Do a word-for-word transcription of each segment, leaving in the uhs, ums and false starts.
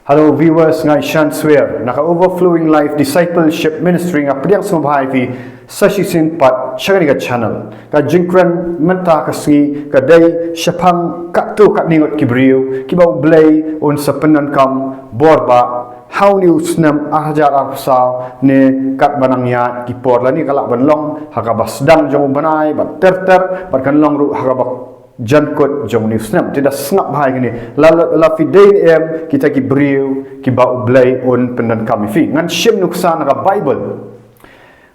Hello viewers, nga i Shan Swer na ka Overflowing Life Discipleship Ministry, nga pdiang sngewbha ïa phi sa shisien pat sha kane ka channel. Ka jingkren mynta ka sngi ka dei shaphang katto katne ngut ki briew kiba U Blei un sa pyndonkam bor ba ha une u snem ar hajar arphew saw ne katba nang ïaid ki por, lane ka lah ban long ha kaba sdang jong u bnai bad ter ter bad kan long ruh ha kaba jan kut jong une u snem. Te da sngap bha ïa kine, la, la, la phi dei ne em kita ki briew kiba U Blei un pyndonkam ïa phi. Ngan shim nuksa na ka Bible.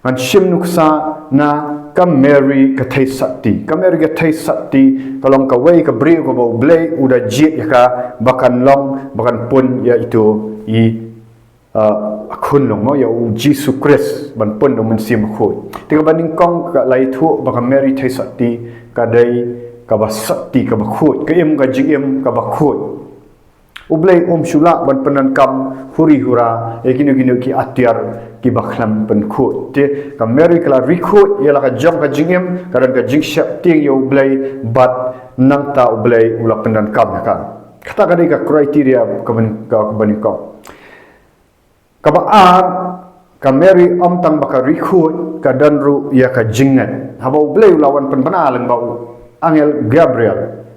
Ngan shim nuksa na ka Mary ka Theisotti. Ka Mary ka Theisotti ka long kawei ka briew kaba U Blei u da jied ïa ka ba kan long, ba kan pun ïa ito i, uh, khunlung, mo, ïa U Jisu Khrist, ban pun da U Mynsiem Bakhuid. Te kaba nyngkong ka la ïathuh ba ka Mary Theisotti ka dei kaba sotti, kaba khuid, ka im ka jingim kaba khuid. U Blei um shu lah ban pyndonkam huri hura ïa kino kino ki atiar kiba khlem pynkhuid. Te ka Mary ka la ri khuid ïa la ka jong ka jingim, ka don ka jingsheptieng ïa U Blei bad nangta U Blei u la pyndonkam ïa ka. Kata ka dei ka criteria kaba nyng-, ka, kaba nyngkong. Kaba ar, ka Mary ym tang ba ka ri khuid, ka don ruh ïa ka jingngeit. Haba U Blei u la wan pynbna lyngba u angel Gabriel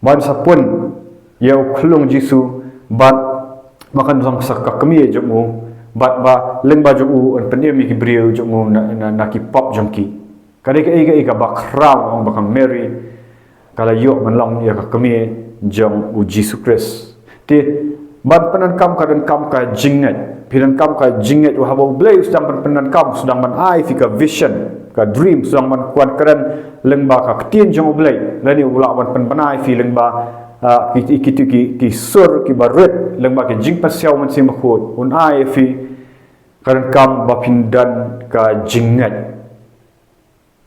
ban sa pun ïa u khyllung Jisu bad ba kan long sa ka kmie jong u bad ba lyngba jong u yn pynim ïa ki briew jong u na, na, na ki pop jong ki. Ka dei kaei kaei kaba khraw, ong ba ka Mary ka la ïoh ban long ïa ka kmie jong U Jisu Khrist. Te ban pyndonkam ka donkam ka jingngeit. Phi donkam ka jingngeit, haba U Blei u sdang ban pyndonkam, u sdang ban ai phi ka vision, ka dream, u sdang ban kwah kren lyngba ka ktien jong U Blei, lane u lah ban pynbna ïa phi lyngba, ah, ki, ki, ki, ki, ki sur kiba rit, lyngba ki jingpynsiaw Mynsiem Bakhuid, un ai ïa phi ka donkam ba phin don ka jingngeit.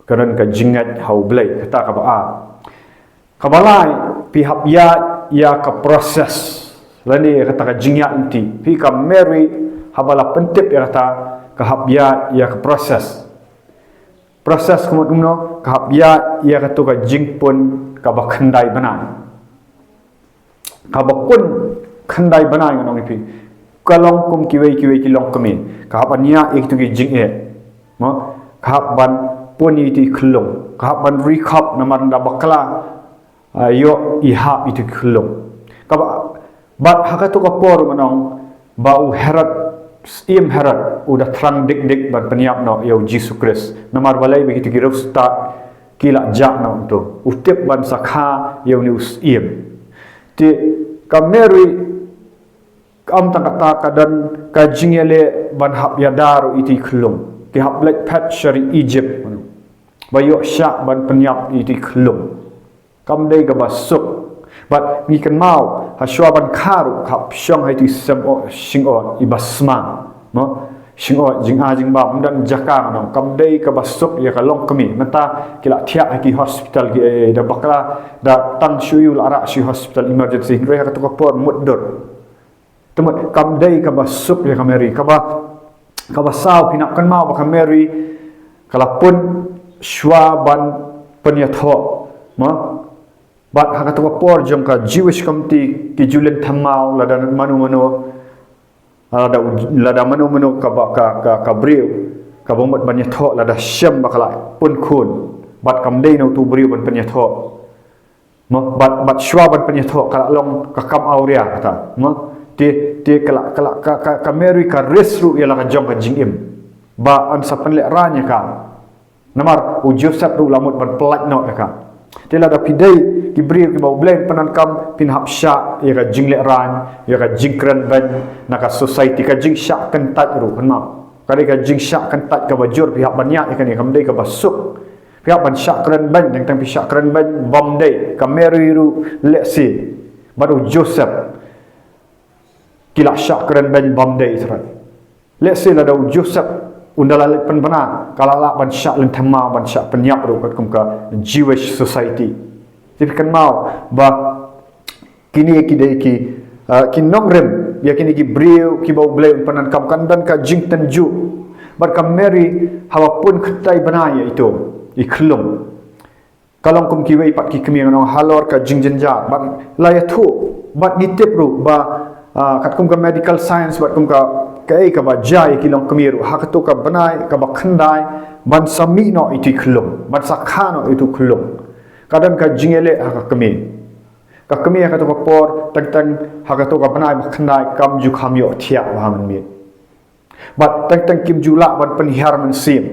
Ka don ka jingngeit ha U Blei, kata kaba ar. Kaba lai, phi hap ïaid ïa ka process, lane kata ka jingïaid lynti. Phi ka Mary, haba la pyntip ïa kata, ka hap ïaid ïa ka process. Process ka mut kumno, ka hap ïaid ïa kato ka jingpun kaba khyndai bnai. Kaba pun khyndai bnai, ngan ong ïa phi. Ka long kum kiwei kiwei ki longkmie. Ka hap ban ïaid ïa kito ki jingeh. Mo? Ka hap ban pun ïa ito i khyllung. Ka hap ban ri khop namar da bakla, ah, ïoh i hap ito i khyllung. Kaba, bad ha kato ka por, ngan ong, ba u Herod, Syiem Herod, u da thrang dik dik ban pynïap noh ïa U Jisu Khrist. Namar balei? Ba kito ki riewstad ki la jah noh hangto. U tip ban sa kha ïa une u syiem. Te ka Mary, kam tang kata, ka don ka jingïaleh ban hap ïada ruh ito i khyllung. Ki hap leit phet sha ri Egypt, ba ïoh shah ban pynïap ito i khyllung. Kam dei kaba suk. Bad ngi kynmaw, ha shuwa ban kha ruh, ka hap shong ha ito i sem o-, shyngoid iba sma. Mo? Shyngoid, jingai jingbam, ym don jaka, ngan ong. Kam dei kaba suk ïa ka longkmie. Mynta ki la thiah ha ki hospital ki, eh, da bakla, da tang shu ïoh la rah sha hospital emergency. Hynrei ha kato ka por mutdur. Te mut kam dei kaba suk ïa ka Mary. Kaba, kaba saw, phin hap kynmaw ba ka Mary ka la pun shuwa ban pynïathoh. Mo? Bad ha kato ka por jong ka Jewish Committee ki ju lynthamaw lada mano mano, lada u-, lada mano mano kaba ka, ka, ka briew kaba mut ban ïathoh, lada shem ba ka la pun khun. Bad kam dei na uto u briew ban pynïathoh. Mo, bad, bad shuwa ban pynïathoh ka la long ka kam awria, kata. Mo, te, te ka la, ka la, ka, ka, ka Mary ka risk ruh ïa la ka jong ka jingim. Ba yn sa pynlehraiñ ïa ka. Namar u Joseph ruh la mut ban pyllait noh ïa ka. Te lada phi dei ki briew kiba U Blei pyndonkam, phin hap shah ïa ka jinglehraiñ, ïa ka jingkren beiñ na ka society, ka jingshah kyntait ruh, kynmaw. Ka dei ka jingshah kyntait kaba jur, phi hap ban ïaid ïa kane, kam dei kaba suk. Phi hap ban shah kren beiñ, teng teng phi shah kren beiñ bym dei, ka Mary ruh lehse, bad u Joseph ki la shah kren beiñ bym dei, trai. Lehse lada u Joseph un da la leit pynbna, ka la lah ban shah lynthamaw, ban shah pynïap ruh katkum ka Jewish society. Te phi kynmaw ba kine ki dei ki, ah, ki nongrim ïa kine ki briew kiba U Blei un pyndonkam, kan don ka jingtynjuh. Bad ka Mary haba pun khyndai bnai ïa ito i khyllung. Ka long kum kiwei pat ki kmie, ngan ong, halor ka jingjynjar. Bad la ïathuh, bad ngi tip ruh ba, Ah, katkum ka medical science, bad kum ka, kaei kaba jia ïa ki longkmie ruh, ha kato ka bnai kaba khyndai, ban sa mih noh ïa iti i khyllung, ban sa kha noh ïa ito i khyllung, ka don ka jingïaleh ha ka kmie. Ka kmie ha kato ka por, teng teng ha kato ka bnai ba khyndai, kam ju kham ïohthiah bha mynmiet. Bad teng teng kim ju lah ban pynhiar mynsiem.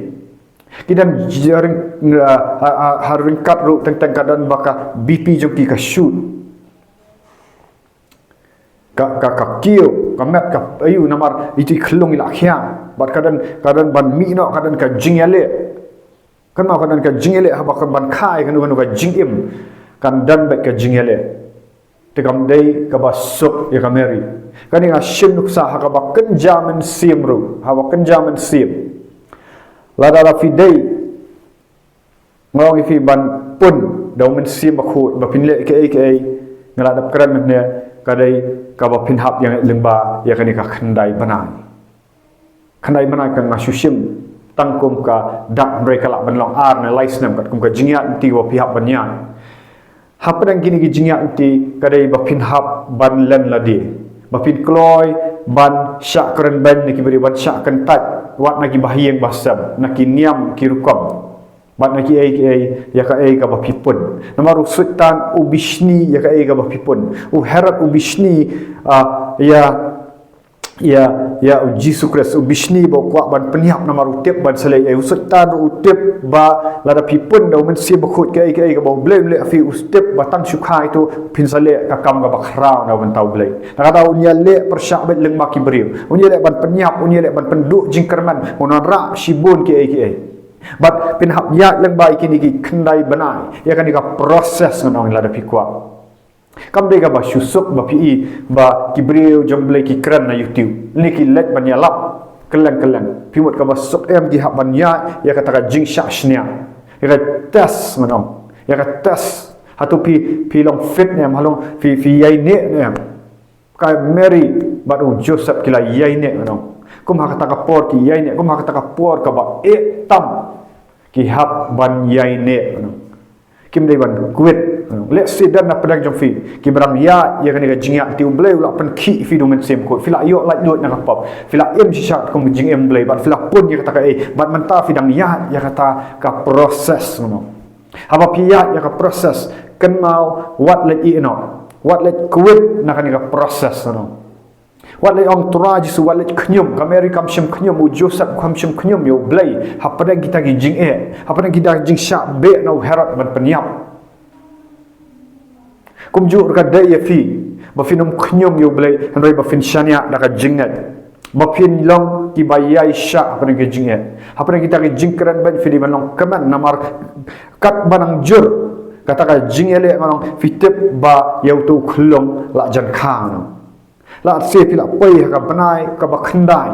Ki don jia ring, ah, ah, ah, ha ryngkat ruh teng teng ka don ba ka B P jong ki ka shoot. Ka, ka, ka kiew, ka met, ka aïu, namar iti i khyllung i la khiang. Bad ka don, ka don ban mih noh, ka don ka jingïaleh. Kynmaw, ka don ka jingïaleh haba ka ban kha ïa kano kano ka jingim. Kan don beit ka jingïaleh. Te kam dei kaba suk ïa ka Mary. Kane nga shim nuksa ha kaba kynja mynsiem ruh, haba kynja mynsiem. Lada la phi dei, nga ong ïa phi, ban pun da u Mynsiem Bakhuid, ba phin leh kaei kaei, nga la dep kren mynne, ka dei kaba phin hap ïa ngeit lyngba ïa kane ka khyndai bnai. Khyndai bnai ka nga shu shim tang kum ka dak, hynrei ka lah ban long ar ne lai snem, katkum ka jingïaid lynti ba phi hap ban ïaid. Hapdeng kine ki jingïaid lynti, ka dei ba phin hap ban len lade, ba phin kloi ban shah kren beiñ na ki briew, ban shah kyntait wat na ki bahaïing bahasem, na ki niam ki rukom, bad na kiei kiei, ïa kaei kaba phi pun. Namar u Soitan u bishni ïa kaei kaba phi pun. U Herod u bishni, ah, ïa, ïa, ïa u Jisu Khrist, u bishni ba u kwah ban pynïap, namar u tip ban sa leh ei. U Soitan ruh u tip ba lada phi pun da u Mynsiem Bakhuid kaei kaei kaba U Blei u leh ha phi, u tip ba tang shu kha ito, phin sa leh ka kam kaba khraw na ka bynta U Blei. Na kata un ïaleh pyrshah beit lyngba ki briew. Un ïaleh ban pynïap, un ïaleh ban pynduh jingkyrmen, un wanrah shibun kiei kiei. Bad phin hap ïaid lyngba ïa kine ki khyndai bnai, ïa kane ka process, ngan ong, lada phi kwah. Kam dei kaba shu suk ba phi i ba ki briew jong U Blei ki kren na YouTube, ne ki leit ban ïalap kylleng kylleng. Phi mut kaba suk em, ki hap ban ïaid ïa kata ka jingshah shaniah, ïa ka test, ngan ong, ïa ka test. Hato phi, phi long fit ne em, hato phi, phi ïaineh ne em. Ka Mary bad u Joseph ki la ïaineh, ngan ong. Kum ha kata ka por ki ïaineh, kum ha kata ka por kaba eh tam, ki hap ban ïaineh, ngan ong. Kim dei ban kwit, ngan ong. Lehse don na pdeng jong phi kiba dang ïaid ïa kane ka jingïaid lynti, U Blei u la pynkhih ïa phi da u Mynsiem Bakhuid, phi la ïoh laitluid na ka pop, phi la im shisha kum ka jingim U Blei, bad phi la pun ïa kata kaei, bad mynta phi dang ïaid ïa kata ka process, ngan ong. Haba phi ïaid ïa ka process, kynmaw, wat leit ïeh noh, wat leit kwit na kane ka process, ngan ong. Wat leit ong, Trai Jisu, wat leit khñium. Ka Mary kam shym khñium, u Joseph kam shym khñium ïa U Blei hapdeng kita ki jingeh, hapdeng kita ki jingshah beh na u Herod ban pynïap. Kumjuh ruh ka dei ïa phi, ba phin ym khñium ïa U Blei, hynrei ba phin shaniah da ka jingngeit, ba phin long kiba ïaishah hapdeng ki jingeh, hapdeng kita ki jingkren beiñ. Phi dei ban long kmen, namar katba nang jur kata ka jingïaleh, ngan ong, phi tip ba ïa uto u khyllung la jan kha, ngan ong. Lehse phi la poi ha ka bnai kaba khyndai,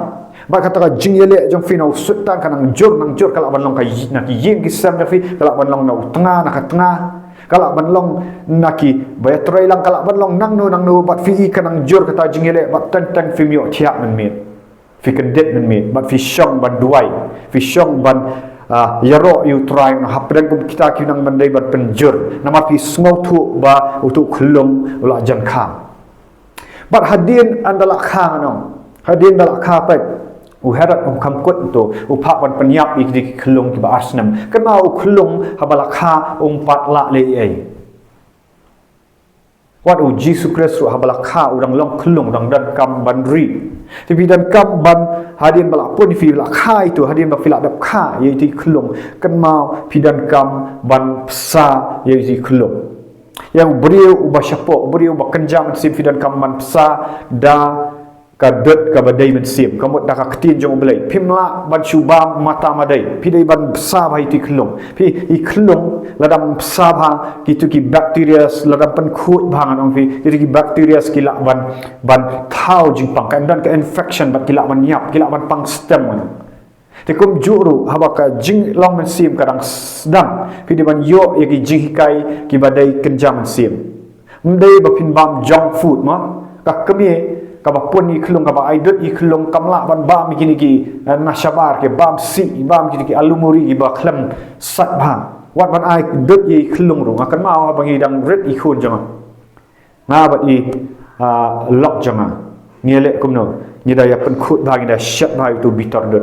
bad kata ka jingïaleh jong phi na u Soitan ka nang jur, nang jur, ka lah ban long ka ï-, na ki ïing ki sem jong phi, ka lah ban long na u tnga, na ka tnga, ka lah ban long na kiba ïatrei lang, ka lah ban long nangno nangno, bad phi i ka nang jur kata jingïaleh, bad teng teng phim ïohthiah mynmiet. Phi kyndit mynmiet, bad phi shong ban duwai, phi shong ban, ah, ïaroh ïa u Trai, ngan ong, hapdeng kum kita ki nang ban dei ban pynjur, namar phi sngewthuh ba uto u khyllung u la jan kha. Bad hadien ynda la kha, ngan ong, hadien ynda la kha peit, u Herod um kham kut to, u phah ban pynïap ïa ki khyllung kiba ar snem. Kynmaw, u khyllung haba la kha um pat lah leh ei. Wat u Jisu Khrist ruh haba la kha u dang long khyllung, u dang donkam ban ri. Te phi donkam ban, hadien ba la pun ïa phi, la kha ito, hadien ba phi la dep kha ïa ito i khyllung, kynmaw, phi donkam ban bsa ïa ito i khyllung. Ïa u briew uba shapoh, u briew uba kynja mynsiem, phi donkam ban bsa da ka dud kaba dei mynsiem, ka mut da ka ktien jong U Blei. Phim lah ban shu bam mata ma dei, phi dei ban bsa bha ïa ito i khyllung. Phi, i khyllung lada ym bsa bha, kito ki bacteria, lada ym pynkhuid bha, ngan ong phi, kito ki bacteria ki lah ban, ban thaw jingpang, kan don ka infection, bad ki lah ban ïap, ki lah ban pang stem, ngan ong. Te kumjuh ruh, haba ka jinglong mynsiem ka dang sdang, phi dei ban ïoh ïa ki jinghikai kiba dei kynja mynsiem. Ym dei ba phin bam junk food, mo. Ka kmie kaba pun ïa i khyllung, kaba ai dud ïa i khyllung, kam lah ban bam ïa kine ki, eh, nashabar, ki bam sih, bam kine ki alu muri kiba khlem sait bha. Wat ban ai dud ïa i khyllung ruh. Nga kynmaw haba ngi dang rit ïa i khun jong nga, nga bad i, ah, lok jong nga. Ngi leh kumno? Ngi da ïa pynkhuid bha, ngi da shet bha ïa uto u bitar dud.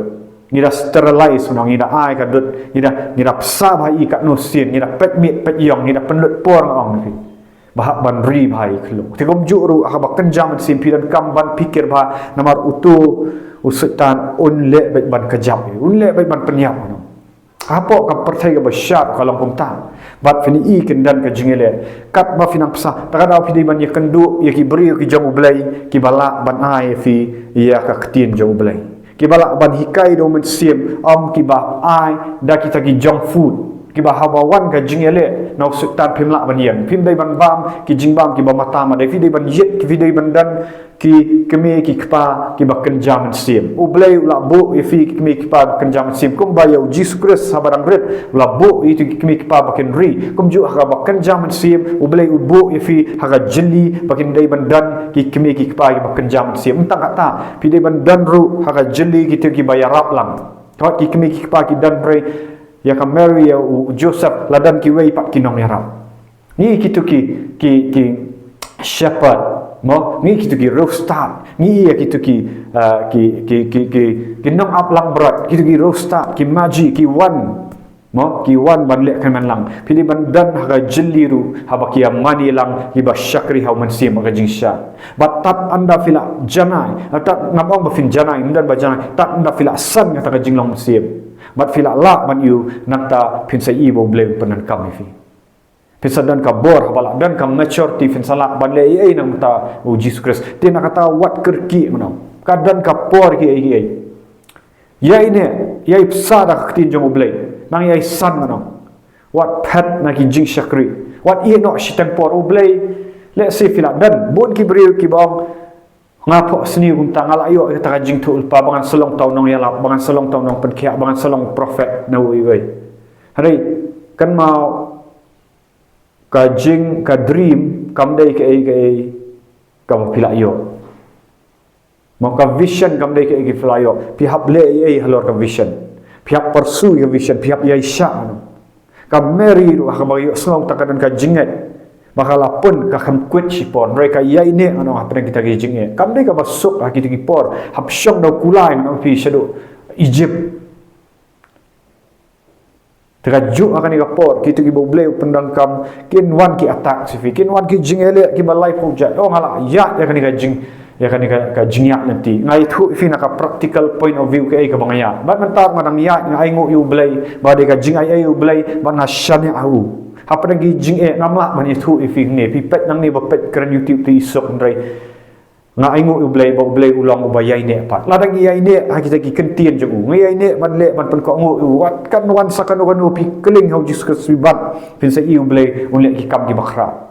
Ngi da sterilize, kumno, ngi da ai ka dud, ngi da, ngi da psa bha i katno sien, ngi da peit miet peit ïong, ngi da pynlut por, nga ong ïa phi. Ba hap ban ri bha i khlung. Te kumjuh ruh ha kaba kynja mynsiem, phi donkam ban pyrkhat bha, namar uto u Soitan un leh beit ban kjap ïa u, un leh beit ban pynïap, kumno. Hapoh ka pyrthei kaba shad ka long kumta. Bad phin ïohi kin don ka jingïaleh. Katba phi nang psa, te ka daw phi dei ban ïakynduh ïa ki briew ki jong U Blei kiba lah ban ai ïa phi ïa ka ktien jong U Blei. Kiba lah ban hikai da u Mynsiem, ym kiba ai da kita ki junk food. Kiba haba wan ka jingïaleh na u Soitan phim lah ban ïeng. Phim dei ban bam ki jingbam kiba mata mada, phi dei ban ïit, phi dei ban don ki kmie ki kpa kiba kynja mynsiem. U Blei u la buh ïa phi ki kmie ki kpa ba kynja mynsiem. Kumba ïa u Jisu Khrist haba dang rit, u la buh ïa ki kmie ki kpa ba kin ri. Kumjuh ha kaba kynja mynsiem, U Blei u buh ïa phi ha ka jylli ba kin dei ban don ki kmie ki kpa kiba kynja mynsiem. Ym tang kata, phi dei ban don ruh ha ka jylli kito kiba ïarap lang. Hooid, ki kmie ki kpa ki don, hynrei ïa ka Mary, ïa u Joseph, la don kiwei pat ki nongïarap. Ngi kito ki, ki, ki shepherd, mo, ngi kito ki riewstad, ngi ïa kito ki, ah, ki, ki, ki, ki, ki nongap langbrot, kito ki riewstad, ki maji, ki wan, mo, ki wan ban leh kyrmen lang. Phi dei ban don ha ka jylli ruh, haba ki ïa mane lang kiba shakri ha u Mynsiem ha ka jingshad. Bad tad ynda phi la janai, tad, ngam ong ba phin janai, ym don ba janai, tad ynda phi la san kata ka jinglong mynsiem. Bad phi la lah ban ïoh, nangta phin sa ïohi ba U Blei un pyndonkam ïa phi. Phin sa don ka bor, haba la don ka maturity, phin sa lah ban leh ei ei na ka bynta u Jisu Khrist. Te na kata wat kyrkieh, kumno. Ka don ka por kiei kiei. Ïaineh, ïai psa da ka ktien jong U Blei. Nang ïai san, kumno. Wat phet na ki jingshakri. Wat ïeh noh shiteng por, U Blei. Let's say phi la don bun ki briew kiba ong, nga phohsniew kumta, nga la ïoh ïa kata ka jingthoh lypa, ba ngan sa long uta u nongïalap, ba ngan sa long uta u nongpynkhiah, ba ngan sa long u prophet, na uwei uwei. Hynrei kynmaw, ka jing, ka dream kam dei kaei kaei kaba phi la ïoh. Mo, ka vision kam dei kaei kaei phi la ïoh. Phi hap leh ei ei halor ka vision. Phi hap pursue ka vision, phi hap ïaishah, kumno. Ka Mary ruh ha kaba ïohsngew tang ka don ka jingngeit ba ka la pun, kam kwit shipor, hynrei ka ïaineh, kumno, hapdeng kita ki jingeh. Kam dei kaba suk ha kito ki por. Hap shong da u kulai, kumno, phi shaduh Egypt. Te kajuh ha kane ka por, kito kiba U Blei u pyndonkam, kin wan ki attack sha phi, kin wan ki jingïaleh kiba laiphew jait. Oh, nga la ïaid ïa kane ka jing, ïa kane ka, ka jingïaid lynti. Nga ïathuh ïa phi na ka practical point of view kaei kaba nga ïaid. Bad mynta nga dang ïaid, nga ainguh ïa U Blei ba dei ka jingaiei U Blei, bad nga shaniah ha u. Hapdeng ki jingeh ngam lah ban ïathuh ïa phi hangne. Phi peit nangne, ba peit kren YouTube te i suk, hynrei nga ainguh ïa U Blei ba U Blei u long uba ïaineh pat. Lada ngi ïaineh ha kita ki kyntien jong u, ngi ïaineh ban leh, ban pynkohnguh ïa u, wat kan wan sa kano kano, phi kylling ha u Jisu Khrist, phi bat, phin sa ïohi U Blei un leh ki kam kiba khraw.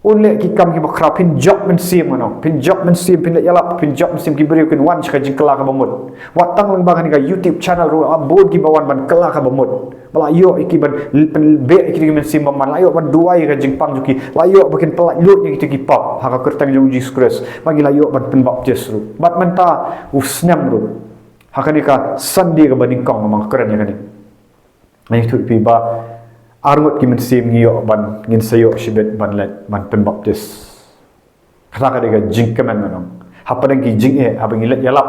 Un leh ki kam kiba khraw. Phin jop mynsiem, kumno. Phin jop mynsiem, phin leh ïalap, phin jop mynsiem, ki briew kin wan sha ka jingkylla kaba mut. Wat tang lyngba kane ka YouTube channel ruh, ah, bun kiba wan ban kylla kaba mut. Ba la ïoh ïa ki ban pynbeit ïa kito ki mynsiem bymman, la ïoh ban duwai ïa ka jingpang jong ki, la ïoh ba kin pyllait lut ïa kito ki pop ha ka kyrteng jong u Jisu Khrist. Ba ngi la ïoh ban pynbaptis ruh. Bad mynta u snem ruh, ha kane ka Sunday kaba nyngkong ba nga kren ïa kane, nga ïathuh ïa phi ba arngut ki mynsiem ngi ïoh ban, ngin sa ïoh shibit ban leit ban pynbaptis. Kata ka dei ka jingkmen, kumno. Hapdeng ki jingeh, haba ngi leit ïalap,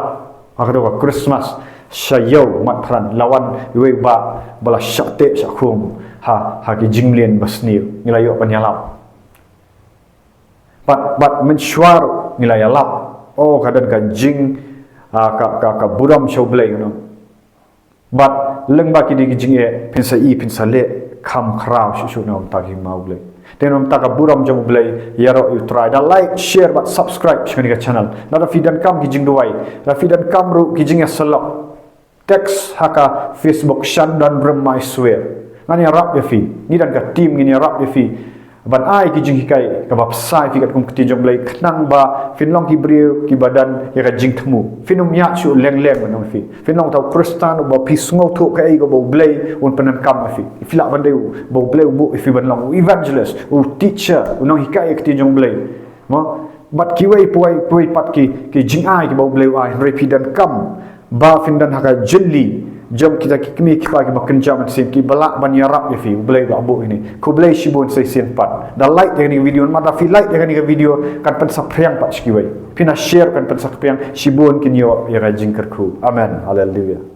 ha kato ka Christmas sha Ïew Matphran, la wan iwei i bah ba la shah teh shah khum ha, ha ki jingmlien basniew, ngi la ïoh ban ïalap. Bad, bad mynshuwa ruh ngi la ïalap. Oh, ka don ka jing, ah, ka, ka, ka burom sha U Blei, kumno. Bad lyngba kine ki jingeh, phin sa ïohi, phin sa leh kham khraw shuh shuh na ka bynta ki hima U Blei. Te na ka bynta ka burom jong U Blei, ïaroh ïa U Trai da like, share bad subscribe sha kane ka channel. Lada phi donkam ki jingduwai, lada phi donkam ruh ki jingïasyllok, text ha ka Facebook Shandan Rem Mai Swer. Ngan ïarap ïa phi. Ngi don ka team, ngin ïarap ïa phi ban ai ki jinghikai kaba bsa ïa phi katkum ka ktien jong U Blei, khnang ba phin long ki briew kiba don ïa ka jingthmu. Phin ym ïaid shuh leng leng, ngan ong ïa phi. Phin long uta u Khristan uba phi sngewthuh kaei kaba U Blei un pyndonkam ïa phi. Phi lah ban dei uba U Blei u buh ïa phi ban long u evangelist, u teacher, u nonghikai ïa ka ktien jong U Blei. Mo, bad kiwei kiwei pat ki, ki jingai kiba U Blei u ai, hynrei phi donkam ba phin don ha ka jylli Jong kita ki kmie ki kpa kiba kynja mynsiem, kiba lah ban ïarap ïa phi, U Blei u la buh ïa kine. Khublei shibun sa shisien pat. Da like ïa kane ka video, namar da phi like ïa kane ka video kan pynsaphriang pat sha kiwei. Phin da share kan pynsaphriang, shibun kin ïoh ïa ka jingkyrkhu. Amen. Haleluia.